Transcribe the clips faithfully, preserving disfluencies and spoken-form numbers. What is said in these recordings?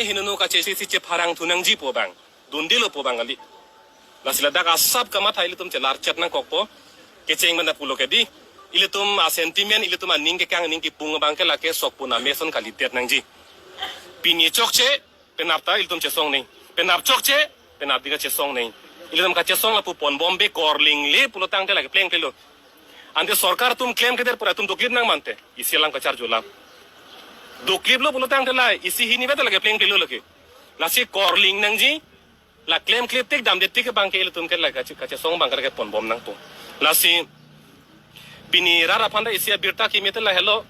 henono kachesi si chepharang thu nangji pu abang, dundelo pu abang kali. Lasi ladak asap kamatha ilitum chelar chet nangkokpo. Kecheng mana pulo ke di, ilitum a-sentiment, ilitum aning kekang, aning kipung abang ke lake sok puna meson kalidet nangji. Pini chokche, penap ta ilitum chesong nangji. Penap chokche, penap di kachesong nangji. Ilitum kachesong lapu ponbom be, korlingle pulo tangte lake plengplelo. Ante sorkar atum klemkledet pura atum doklip nang mante, isi alam kacharjulam. Dokliplo pulo tangte la isi hini beta lake plengplelo lake. Lasi korling nangji, la klemkle tik damde tik abang ke ilitum ke la kache-, kachesong abang ke lake ponbom nangpo. Lasi pini rat aphan ta isi abirta kimete lahelo.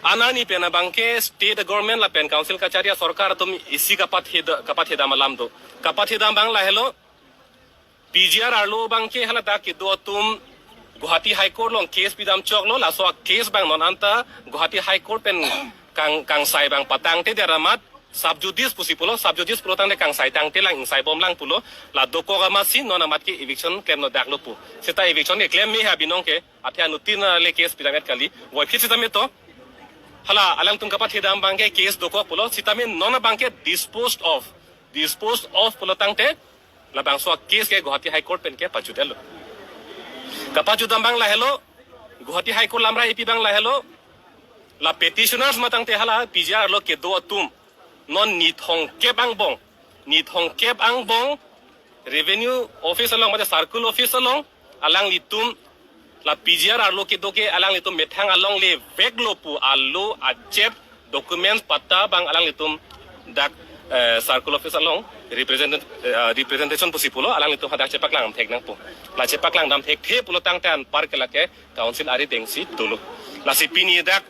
Anani pen abang ke state government lapen council kachari asorkar atum isi kapatheda-, kapathedam alam do. Kapathedam abang lahelo. P G R arlo abang ke haladak kedo atum Guwahati High Court along case pidam choklo, laso a-case abang non anta Guwahati High Court pen kang-, kangsai abang patangtedet amat sub judice pusi pulo, sub judice pulo tangte kangsai tangtelang, ingsaibomlang pulo, la dokok amatsi non amat ke eviction klemnodaklo pu. Seta eviction ke klem me ha binong ke, athe anuttin le case pidam-et kali, voiphit sitame to. Hala alangtum kapathedam abang ke case dokok pulo, sitame non abang ke disposed of, disposed of pulo tangte, labangso a-case ke Guwahati High Court pen ke pajutdetlo. Kapajutdam abang lahelo, Guwahati High Court lamra ipi abang lahelo, la petitioners matangte hala P G R arlo kedo atum non nithongkep angbong, nithongkep angbong Revenue Office along mate Circle Office along alanglitum la P G R arlo kedo ke alanglitum methang alongle veklo pu alo achep documents patta abang alanglitum dak, eh, Circle Office along represent-, eh, representation pusi pulo, alanglitum hadak chepaklang thek nangpo. La chepaklang dam thekthe pulo tangte anpar ke lake council arideng si dolo. Lasi pini dak,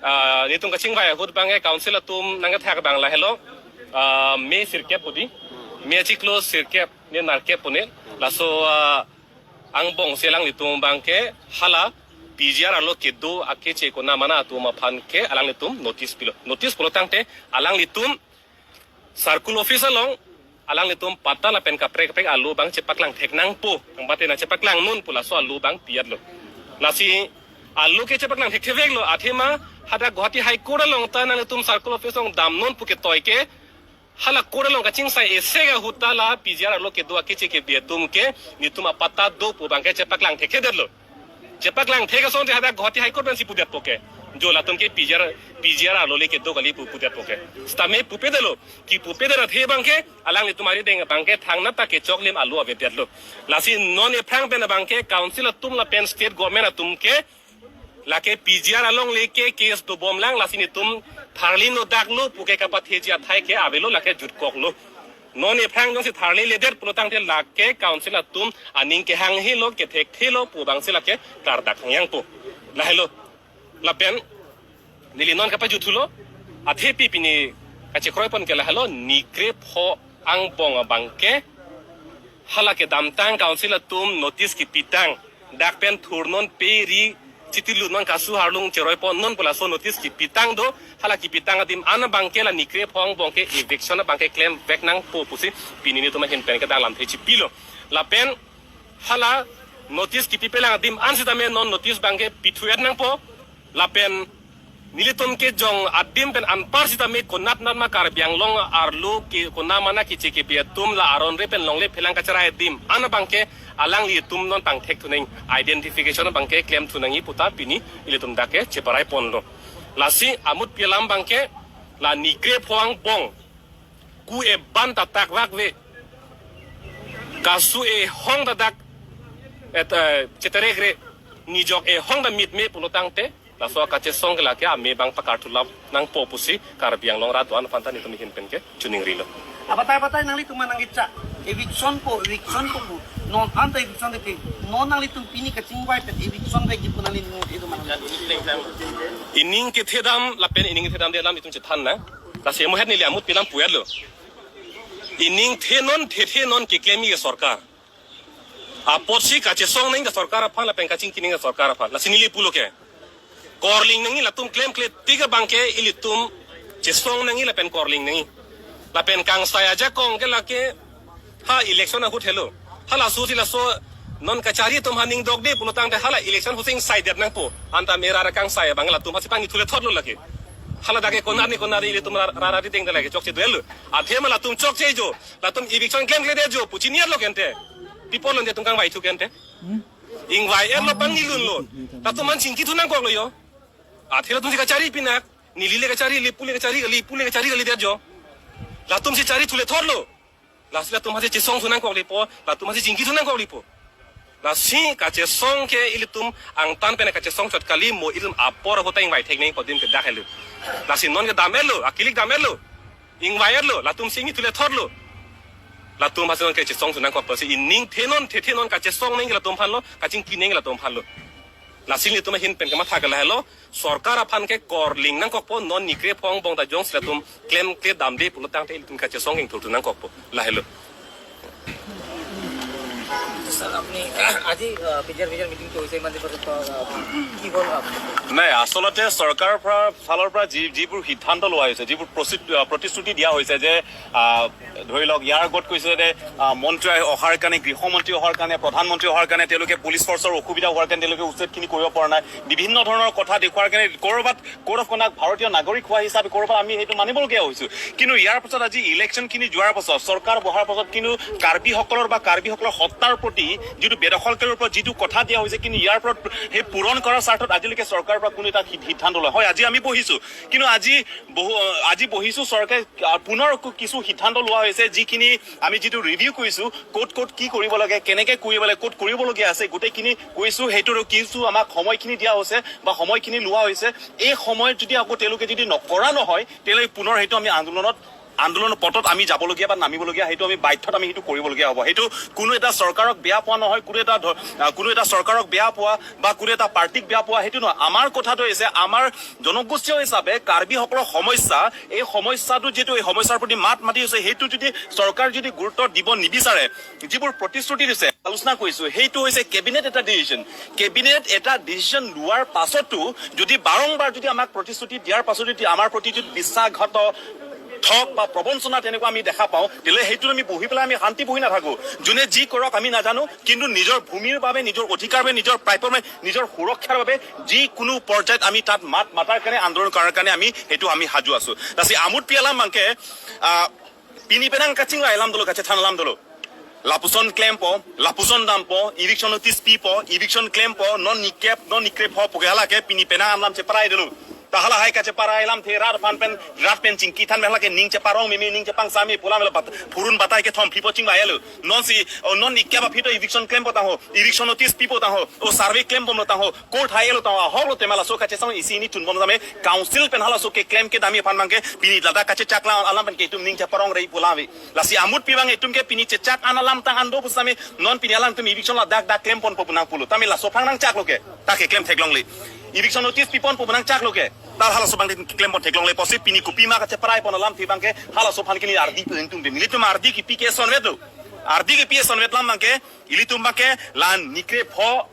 ah, nelitum kachingvai ahut abang ke council atum nangkethak abang lahelo, ah, May sirkep pu di, May chiklo sirkep ne nerkep pu ne, laso, ah, angbong si alanglitum abang ke hala P G R arlo kedo akeche konamana atum aphan ke alanglitum notice pilo. Notice pulo tangte alanglitum Circle Office along alanglitum patta lapen kaprek kaprek alo abang chepaklang thek nangpo, angbate nangchepaklang non pu laso alo abang pi-etlo. Lasi alo ke chepaklang thekthe veklo, athema hadak Guwahati High Court along ta nanglitum Circle Office along damnon pu ketoi ke hala court along kachingsai esek ahut ta la P G R arlo kedo akeche kebi atum ke nelitum apatta do pu abang ke chepaklang thekthedetlo. Chepaklang thek asonte hadak Guwahati High Court pensi pudetpo ke, jo latum ke P G R, P G R arlo le kedo kali pu pudetpo ke. Sitame pupedetlo, kipupedet athe abang ke alanglitum arideng abang ke thangnat ta kechoklim alo avedetlo. Lasi non ephrang pen abang ke council atum lapen state government atum ke lake P G R alongle ke case dobomlang, lasi nelitum tharlinodaklo pu ke kapatheji athai ke avelo, lake jutkoklo. Non ephrang jongsi tharliledet pulo tangte lake council atum aning kehanghelo, kethekthelo pu abangsi lake kardak hangyangpo. Lahelo. Lapen neli non kapajuthulo, athepi pini kachekroipon ke lahelo, ni krepho angbong abang ke hala kedamtang council atum notice kipitang, dak pen thurnon pe ri chitilu non, kasu harlung cheroipon non pu laso notice kipitang do, hala kipitang adim an abang ke la ni krepho angbong ke eviction abang ke klemvek nangpo pusi pini nelitum ahin pen ke dak lamthe chipilo. Lapen hala notice kipipelang adim an sitame non notice abang ke pithu-et nangpo. Lapen nelitum kejong adim pen anpar sitame konatnat ma Karbi Anglong arlo ke konamana keche kebi atum la aron re pen longle phelang kacherai adim an abang ke alanglitum non pangthek thunang, identification abang ke klem thunangji puta pini ilitum dak ke cheparai ponlo. Lasi amutpi alam abang ke la ni krepho angbong ku eban ta takrak ve, kasu ehong ta dak et, eh, cheterekre, nijok ehong ta mitme pulo tangte laso kachesong ke lake ame abang pakarthulam nangpo pusi Karbi Anglong rat do-an aphan ta nelitum ahin pen ke chuningrilo. Abatai abatai nanglitum nangkecha eviction po, eviction po pu. Non anta eviction de ke. Non nanglitum pini kachingvai pen eviction de ke pu nangli nung edu manang. Ining kethedam lapen ining kethedamde alam itum chethan nang. Lasi amuhet neli amutpi alam pu-etlo. Ining thenon, thethenon keklemji ke sorkar. Apotsi kachesong nangji ta sorkar aphan lapen kachingki nangji ta sorkar aphan. Lasi neli pulo ke, korling nangji, latum klemkle tik abang ke ilitum chesong nangji lapen korling nangji. Lapen kangsai ajakong ke lake ha election ahut helo. Hala susi laso non kachari atum ha ning dokde pulo tangte hala election ahut sing saidet nangpo. Anta mera ra kangsai abang latum hasi pangni thule thotlo lake. Hala dak ke konat ni konat ilitum ra ra ra ri deng dalai ke chokche duel. Athema latum chokche jo. Latum eviction klemkledetjo pu chiniat lo kente. People londe tum kangvai thu kente. Ingvai-et lo pangni lun lo. Latum aphan chingki thu nangkok lo jo. Athe latumsi kachari pinak. Neli le kachari, Lipu le kachari, Lipu le kachari kalidetjo. Latumsi chari thu le thor lo. Lasi latum aphansi chesong thu nangkok lipo, latum aphansi chingki thu nangkok lipo. Lasi kachesong ke ilitum angtan pen kachesong chot kali mo ilitum apor ahut ta ingvai thek nangpo adim ke dak helo. Lasi non ke dam-et lo, akilik dam-et lo. Ingvai-et lo, latumsi ingni thu le thor lo. Latum aphansi non ke chesong thu nangkok pusi ining thenon, the thenon kachesong nangji latum aphan lo, kachingki nangji latum aphan lo. Lasi ilitum ahin pen kematha ke lahelo, sorkar aphan ke korling nangkokpo, non nikre pho angbong ta jongsi latum klemkle damde pulo tangte ilitum kachesong ingthur thu nangkokpo. Lahelo. Sir, আপুনি আজি পিজাৰ পিজাৰ মিটিংটো হৈছে ইমান দিনৰ পিছত, আহ, কি হ'ল? আহ, নাই, আচলতে চৰকাৰৰ পৰা ফালৰ পৰা যি যিবোৰ সিদ্ধান্ত লোৱা হৈছে, যিবোৰ প্ৰচি- আহ, প্ৰতিশ্ৰুতি দিয়া হৈছে যে আহ, ধৰি লওক ইয়াৰ আগত কৈছে যে আহ, মন্ত্ৰী অহাৰ কাৰণে, গৃহমন্ত্ৰী অহাৰ কাৰণে, প্ৰধানমন্ত্ৰী অহাৰ কাৰণে তেওঁলোকে পুলিচ ফৰ্চৰ অসুবিধা হোৱাৰ কাৰণে তেওঁলোকে উচ্ছেদখিনি কৰিব পৰা নাই, বিভিন্ন ধৰণৰ কথা দেখুৱাৰ কাৰণে ক'ৰবাত কোড অফ কণ্ডাক্ট ভাৰতীয় নাগৰিক হোৱা হিচাপে ক'ৰবাত আমি সেইটো মানিবলগীয়া হৈছো। কিন্তু ইয়াৰ পাছত আজি ইলেকশ্যনখিনি যোৱাৰ পাছত, চৰকাৰ বহাৰ পাছত কিন্তু কাৰ্বিসকলৰ বা কাৰ্বিসকলৰ সত্তাৰ প্ৰতি যিটো বেদখলকাৰীৰ ওপৰত যিটো কথা দিয়া হৈছে, কিন্তু ইয়াৰ ওপৰত সেই পূৰণ কৰাৰ স্বাৰ্থত আজিলৈকে চৰকাৰৰ পৰা কোনো এটা সি- সিদ্ধান্ত লোৱা হয়। আজি আমি বহিছো, কিন্তু আজি বহু আজি বহিছো, চৰকাৰে আহ, পুনৰ কু- কিছু সিদ্ধান্ত লোৱা হৈছে, যিখিনি আমি যিটো ৰিভিউ কৰিছো, ক'ত ক'ত কি কৰিব লাগে, কেনেকে কৰিব লাগে, ক'ত কৰিবলগীয়া আছে, গোটেইখিনি কৈছো। সেইটো আৰু কিছু আমাক সময়খিনি দিয়া হৈছে বা সময়খিনি লোৱা হৈছে। এই সময়ত যদি আকৌ তেওঁলোকে যদি নকৰা নহয়, তেতিয়াহ'লে পুনৰ সেইটো আমি আন্দোলনত আন্দোলনৰ পথত আমি যাবলগীয়া বা নামিবলগীয়া সেইটো আমি বাধ্যত আমি সেইটো কৰিবলগীয়া হ'ব। সেইটো কোনো এটা চৰকাৰক বেয়া পোৱা নহয়, কোনো এটা ধ- আহ, কোনো এটা চৰকাৰক বেয়া পোৱা বা কোনো এটা পাৰ্টিক বেয়া পোৱা সেইটো নহয়। আমাৰ কথাটো হৈছে আমাৰ জনগোষ্ঠীয় হিচাপে কাৰ্বিসকলৰ সমস্যা, এই সমস্যাটো যিটো এই সমস্যাৰ প্ৰতি মাত মাতি হৈছে, সেইটো যদি চৰকাৰ যদি গুৰুত্ব দিব নিবিচাৰে, যিবোৰ প্ৰতিশ্ৰুতি দিছে, আলোচনা কৰিছো, সেইটো হৈছে কেবিনেট এটা ডিচিশ্যন। কেবিনেট এটা ডিচিশ্যন লোৱাৰ পাছতো যদি বাৰম্বাৰ যদি আমাক প্ৰতিশ্ৰুতি দিয়াৰ পাছতো যদি আমাৰ প্ৰতি যদি বিশ্বাসঘাত ঠগ বা প্ৰবঞ্চনা তেনেকুৱা আমি দেখা পাওঁ, তেতিয়াহ'লে সেইটো আমি বহি পেলাই আমি শান্তি বহি নাথাকো। যোনে যি কৰক আমি নাজানো, কিন্তু নিজৰ ভূমিৰ বাবে, নিজৰ অধিকাৰ বাবে, নিজৰ প্ৰাপ্যৰ বাবে, নিজৰ সুৰক্ষাৰ বাবে যিকোনো পৰ্যায়ত আমি তাত মাত মাতাৰ কাৰণে, আন্দোলন কৰাৰ কাৰণে আমি সেইটো আমি সাজু আছো। Lasi amut pi alam abangke, ah, pini penang kachingvai alam dolo, kachethan alam dolo. Lapuson klempo, lapuson dampo, eviction notice pipo, eviction klempo, non nikep, non nikre pho puke hala ke pini penang alam cheparai dolo. Ta hala hai kacheparai alamthe rat aphan pen, rat pen chingki than pen hala ke ning cheparong meme, ning chepangsam me pu alam lo bat- phurun batai kethom phli po chingvai lo. Non si, o non nikep aphi to eviction klempo tangho, eviction notice pipo tangho, o survey klembomlo tangho, court hai lo tangho, ahok lo tema laso kachesong isi neli chunbom same, council pen halaso keklem kedam aphan abangke pini ladak kachechak la alam pen ke itum ning cheparong rei pu alam ave. Lasi amut pi abang itum ke pini chechak an alam tang an do pu same, non pini alangtum eviction ladak dak klemponpo pu nangpulo. Tame laso aphan nangchak lo ke, ta keklem theklongle. Eviction notice piponpo pu nangchak lo ke, ta halaso abang klempon theklongle pusi pini kopima kacheparai pon alamthe abangke halaso aphan ke neli ardi pu ingtung de. Nelitum ardi kipi ke sonvet lo. Ardi kipi sonvet alam abangke, ilitum abangke la nikre pho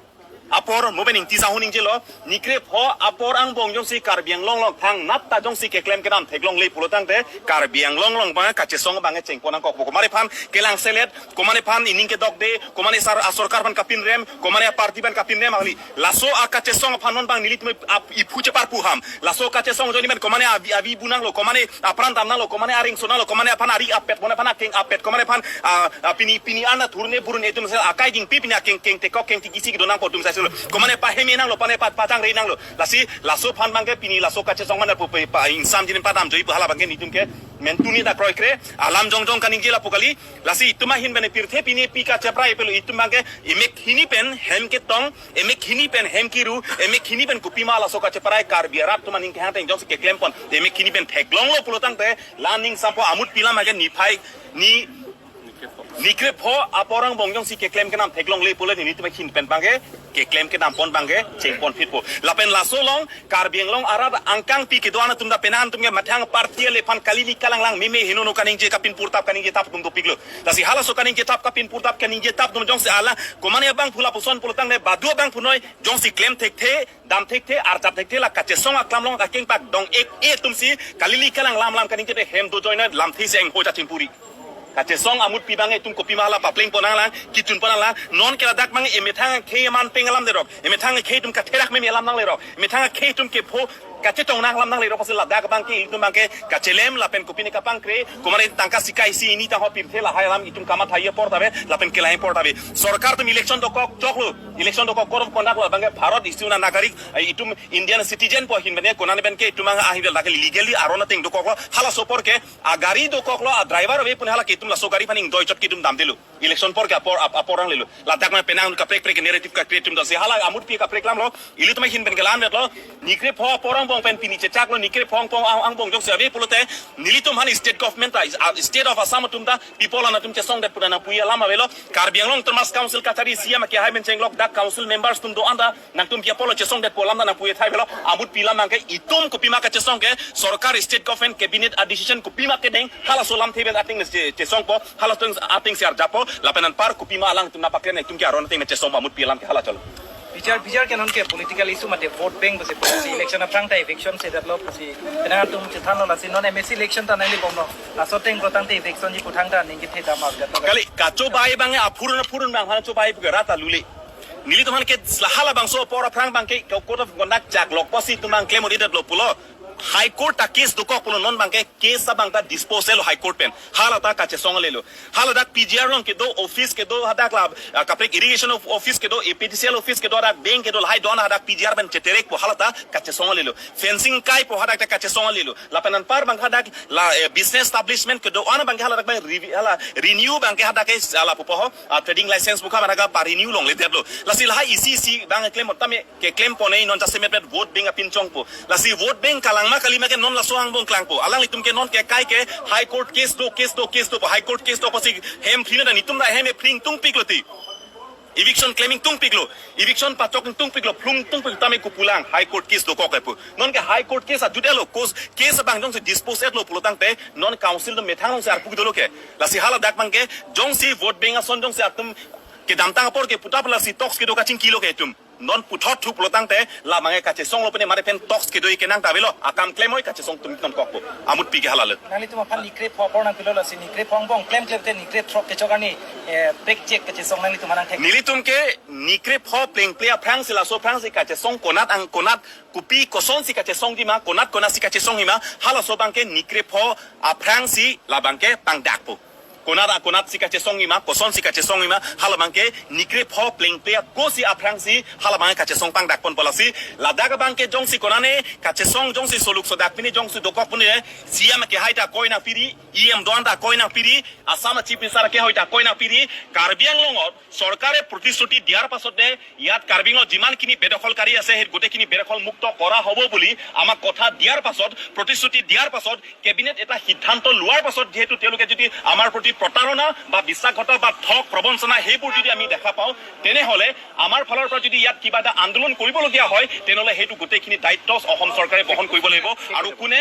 apor mo pen ingti sahun ingjelo, nikre pho apor angbong jongsi Karbi Anglong along thangnat ta jongsi keklem kedam theklongle pulo tangte Karbi Anglong along abang kachesong abang chengpon nangkokpo. Komat aphan kelang selet, komat aphan ining kedokde, komat asar asorkar aphan kapinrem, komat aparty aphan kapinrem ahli. Laso akachesong aphan non abang nelitum ap- iphu cheparpu ham. Laso kachesong ajoine pen komat avi avi bu nanglo, komat apran dam nanglo, komat aring so nanglo, komat aphan ari apet, komat aphan akeng apet, komat aphan, ah, ah, pini pini ana thurne burun itum sel akai dingpi pini akeng keng tekok keng tikisi kedo nangpo itum sel. Komat aphan heme nanglo, komat aphan pachang rei nanglo. Lasi laso aphan abangke pini laso kachesong mana pu pe pa ingsam jinin padam joi pu hala abangke nelitum ke mentuni ta kroikre alam jongjong kaningje lapu kali. Lasi itum ahin bene pirthe pini pi kacheparai pelo itum abangke emek hini pen hem ketong, emek hini pen hem kiru, emek hini pen kopima laso kacheparai Karbi arat atum aning kehang teng jongsi keklempon, emek hini pen theklonglo pulo tangte la ning sampo amut pi alam abangke niphai ni nikre pho apor angbong jongsi keklem kedam theklongle pulo nelitum ahin pen abangke keklem kedampon abangke chengpon phitpo. Lapen laso along Karbi Anglong arat angkangpi kedo-an atum ta penang atum ke mathang party ale aphan kalili kalanglang meme henono kaningje kapin purtap kaningje tap atum dopiklo. Lasi halaso kaningje tap kapin purtap kaningje tap atum jongsi ala komat abangphu lapuson pulo tangte badu abangphu noi jongsi klem thekthe, dam thekthe, arjap thekthe la kachesong aklam along akeng pak dong ek e atumsi kalili kalanglam lam kaningje te hem do joine lamthe se engho jachim puri. Kachesong amut pi abang itum kopima la papleng pon nanglang, kichun pon nanglang, non ke ladak abang emethang khei man peng alam derok, emethang khei itum katherak meme alam nanglerok, emethang khei itum kepho Kachetong nanglam nangle ro apotsi ladak abangke ilitum abangke kachelem lapen kopine kapangkre, komat tangka sika isi hini ta ho pirthe lahai alam itum kamatha apor ta ave, lapen kelang apor ta ave. Sorkar atum election dokok choklo, election dokok code of conduct lo, abangke Bharat isi un-an nagarik, eh, itum Indian citizen pu ahin pen ke konane pen ke itum ang ahin dak legally aron ateng dokoklo, halaso apor ke agari dokoklo, a driver ave pu hala ke itum laso gari aphan ingdoi chot ke itum damdelo. Election apor ke apor ap-, apor nanglelo. Ladak ma penang kaprek prek narrative ka-create atum dosi hala amutpi kaprek lamlo. Ilitum ahin pen kelang detlo. Nikre pho apor angbong pen pini chechaklo, nikre pho angbong ang-, angbong jongsi ave pulote nelitum aphan state government ta, ah, state of Assam atum ta, people an atum chesongdet pu nangpuji alam avelo. Karbi Anglong Autonomous Council kachari C E M akehai pen chenglok dak council members atum do-an ta nangtum ke apotlo chesongdet pu alam ta nangpuji thai avelo. Amutpi alam abangke itum kopima kachesong ke sorkar, state government, cabinet a decision kopima kedeng, halaso alamthe pen atheng che-, chesongpo, halaso atheng si arjappo, lapen anpar kopima alangtum nangpaklen itum ke aron atheng chesong amutpi alam ke hala cholo. Bichar, bichar ke non ke political issue mate vote bank pusi, pusi election aphrang ta eviction si detlo pusi. Penang atum chethanlo lasi non M A C election ta nangli bomlo. Laso ateng pulo tangte eviction ji pu thangta ning kethe dam avdetlo. Kali, kachobai abang aphurun aphurun abang hana chobai pu ke rat ta lule. Nelitum aphan ke hala abangso apor aphrang abangke code of conduct chaklok apotsi itum abang klem un-edetlo pulo. High Court ta case dokok pulo, non abangke case abang ta disposal High Court pen. Hala ta kachesong lelo. Hala dak P G R along kedo, office kedo, hadak la, ah, kaprek irrigation of office kedo, A P D C L office kedo, hadak bank kedo, lahai do-an hadak P G R pen cheterek pu hala ta kachesong lelo. Fencing kai pu hadak ta kachesong lelo. Lapen anpar abang hadak la, eh, business establishment kedo-an abangke hala dak abang revi-, hala renew abangke hadak ke hala pupo ho, ah, trading license pu ka abang dak pa renew longledetlo. Lasi lahai isi isi abang klem tame keklem pon-e non jasemet met vote bank apinchong pu. Lasi vote bank kalang ma kali ma ke non laso angbong klangpo. Alanglitum ke non ke kai ke High Court case do, case do, case do pu. High Court case do apotsi hem phri na, nelitum ta hem ephri ingtungpiklo ti. Eviction klem ingtungpiklo. Eviction pachok ingtungpiklo. Phlung ingtungpik tame kopulang High Court case dokok ke pu. Non ke High Court case ajut-etlo, case, case abang jongsi dispose-etlo pulo tangte non council atum methang alongsi arpu dolo ke. Lasi hala dak abangke jongsi vote bank ason jongsi atum kedamtang apor ke puta pula si talks kedo kachingkilo ke itum. Non puthot thu pulo tangte la abangke kachesonglo pune mare pen talks kedo-i kenang ta avelo, akam klem oi kachesong atum non kokpo. Amutpi ke halalo. Nanglitum aphan nikre pho apor nangpilo lasi nikre pho angbong klemkle te nikre throk kechok arni, eh, prekjek kachesong nanglitum aphan nangthek. Nelitum ke nikre pho plengple aphrang si laso aphrang si kachesong konat ang konat kopi kosonsi kachesongji ma, konat konatsi kachesongji ma, halaso abangke nikre pho aphrang si la abangke pangdakpo. Konat a konatsi kachesongji ma, kosonsi kachesongji ma, hala abangke nikre pho plengple akosi aphrang si hala abangke kachesong pangdakponpo lasi. Ladak abangke jongsi konane kachesong jongsi soluk sodak pine jongsi dokok pune, C E M akehai ta koi nangpiri, E M do-an ta koi nangpiri, Assam Chief Minister akehai ta koi nangpiri, Karbi Anglongot চৰকাৰে প্ৰতিশ্ৰুতি দিয়াৰ পাছতে ইয়াত কাৰ্বি আংলঙত যিমানখিনি বেদখলকাৰী আছে, সেই গোটেইখিনি বেদখল মুক্ত কৰা হ'ব বুলি আমাক কথা দিয়াৰ পাছত, প্ৰতিশ্ৰুতি দিয়াৰ পাছত, কেবিনেট এটা সিদ্ধান্ত লোৱাৰ পাছত যিহেতু তেওঁলোকে যদি আমাৰ প্ৰতি প্ৰতাৰণা বা বিশ্বাসঘাতক বা ঠগ প্ৰবঞ্চনা সেইবোৰ যদি আমি দেখা পাওঁ, তেনেহ'লে আমাৰ ফালৰ পৰা যদি ইয়াত কিবা এটা আন্দোলন কৰিবলগীয়া হয়, তেনেহ'লে সেইটো গোটেইখিনি দায়িত্ব অসম চৰকাৰে বহন কৰিব লাগিব। আৰু কোনে